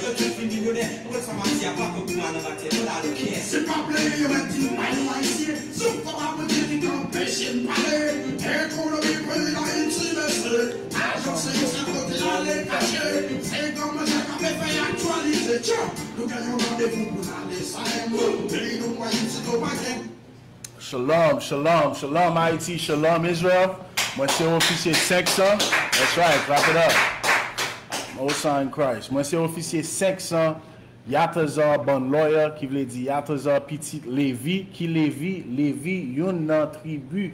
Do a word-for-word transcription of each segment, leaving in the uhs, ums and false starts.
Yo tout fin milyonè, mwen sa mati a pa konprann nan batè, mwen la le kè. Se pa pleye yo mèt di m pa yon Ayisyen, se yon fwa pa Bondye ki ka anpeche m pale. Ekonomi peyi Dayiti bese, ajanse yo sa kote ale kache. Se gang manje k ap fè aktyalite, tcha, nou gen yon randevou pou n ale, sa e mwen, peyi nou Ayiti nou pa gen. Shalom, shalom, shalom Haiti, shalom Israel. Mwen se ofisye senk san. That's right, clap it up. Most High in Christ. Mwen se ofisye senk san, Yatazar Bann Lawyer, ki vle di Yatazar pitit Levi. Ki Levi? Levi, youn nan tribi,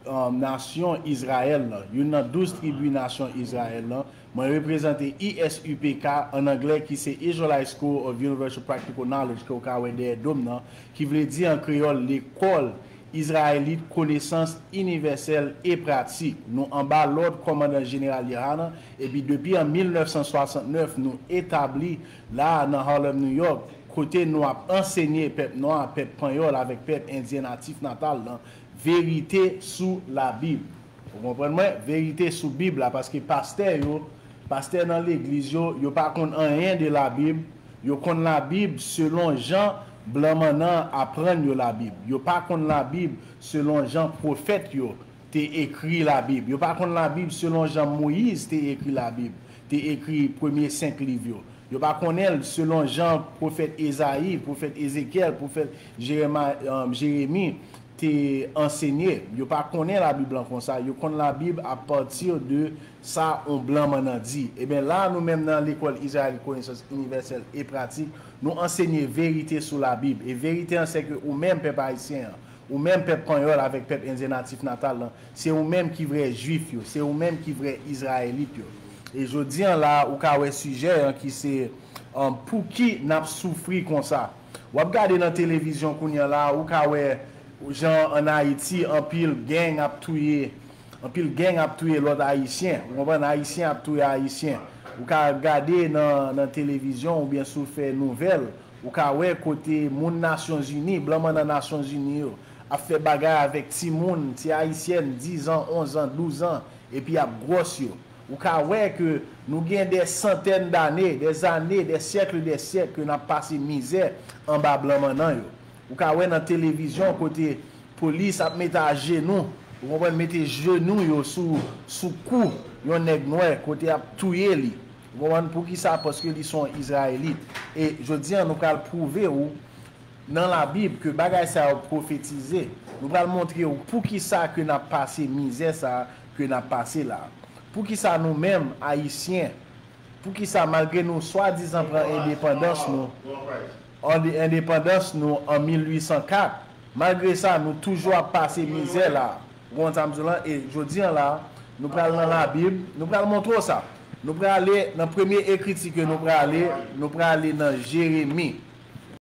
um, nasyon Izrayèl lan. Youn nan douz tribi nasyon Izrayèl lan. Mwen reprezante I S U P K, an anglè, ki se Israelite School of Universal Practical Knowledge, ke w ka wè dèyè do m nan, ki vle di an kreyòl Lekòl Izrayelit Konesans Inivèsèl e Pratik. Nou anba lòd Kòmandan Jeneral Yohanan, epi depi an mil nèf san swasant nèf, nou etabli la a nan Harlem, New York, kote nou ap ansenye pèp nwa, pèp panyòl avèk pèp endyen natif natal lan verite sou Labib. Ou konprann mwen? Verite sou Bib la, paske pastè yo, pastè nan legliz yo, yo pa konn anyen de Labib. Yo konn Labib selon jan blan mannan aprann yo Labib. Yo pa konn Labib selon jan pwofèt yo te ekri Labib. Yo pa konn Labib selon jan Moyiz te ekri Labib, te ekri premye senk liv yo. Yo pa konnen l selon jan pwofèt Ezayi, pwofèt Ezekyèl, pwofèt Jerema-, um, Jeremi te ansenye. Yo pa konnen Labib lan konsa. Yo konn Labib apati de sa on blan mannan di. Ebyen, la, nou menm nan Lekòl Izrayelit Konesans Inivèsèl e Pratik, nou ansenye verite sou Labib. E verite an, se ke ou menm, pèp ayisyen an, ou menm, pèp panyòl avèk pèp endyen natif natal lan, se ou menm ki vrè Jwif yo, se ou menm ki vrè Izrayelit yo. E jodi an la, ou ka wè sijè an ki se, um, pouki n ap soufri konsa. W ap gade nan televizyon kounye a la, ou ka wè jan ann Ayiti, anpil gang ap touye, anpil gang ap touye lòt Ayisyen. Ou konprann? Ayisyen ap touye Ayisyen. Ou ka gade nan, nan televizyon oubyen si w fè nouvèl, ou ka wè kote moun Nasyonzini, blan mannan Nasyonzini yo, ap fè bagay avèk timoun, ti Ayisyèn, diz an, onz an, douz an, epi ap gwòs yo. Ou ka wè ke nou gen dè santèn dane, dè zane, dè syèk, dè syèk ke n ap pase mizè anba blan mannan yo. Ou ka wè nan televizyon kote polis ap mete ajenou, ou konprann, mete jenou yo sou, sou kou yon nèg nwè, kote y ap touye li. Ou konprann? Poukisa? Paske li se yon Izrayelit. E jodi an, nou pral pwouve ou nan Labib ke bagay sa yo pwofetize. Nou pral montre ou poukisa ke n ap pase mizè sa ke n ap pase la. Poukisa nou menm, Ayisyen, poukisa malgre nou swadizan pran endepandans nou, an-, endepandans nou an mil uit san kat, malgre sa, nou toujou ap pase mizè la. Ou konprann sa m di w lan? E jodi an la, nou pral nan Labib, nou pral montre w sa. Nou prale nan premye ekriti ke nou prale, nou prale nan Jeremi.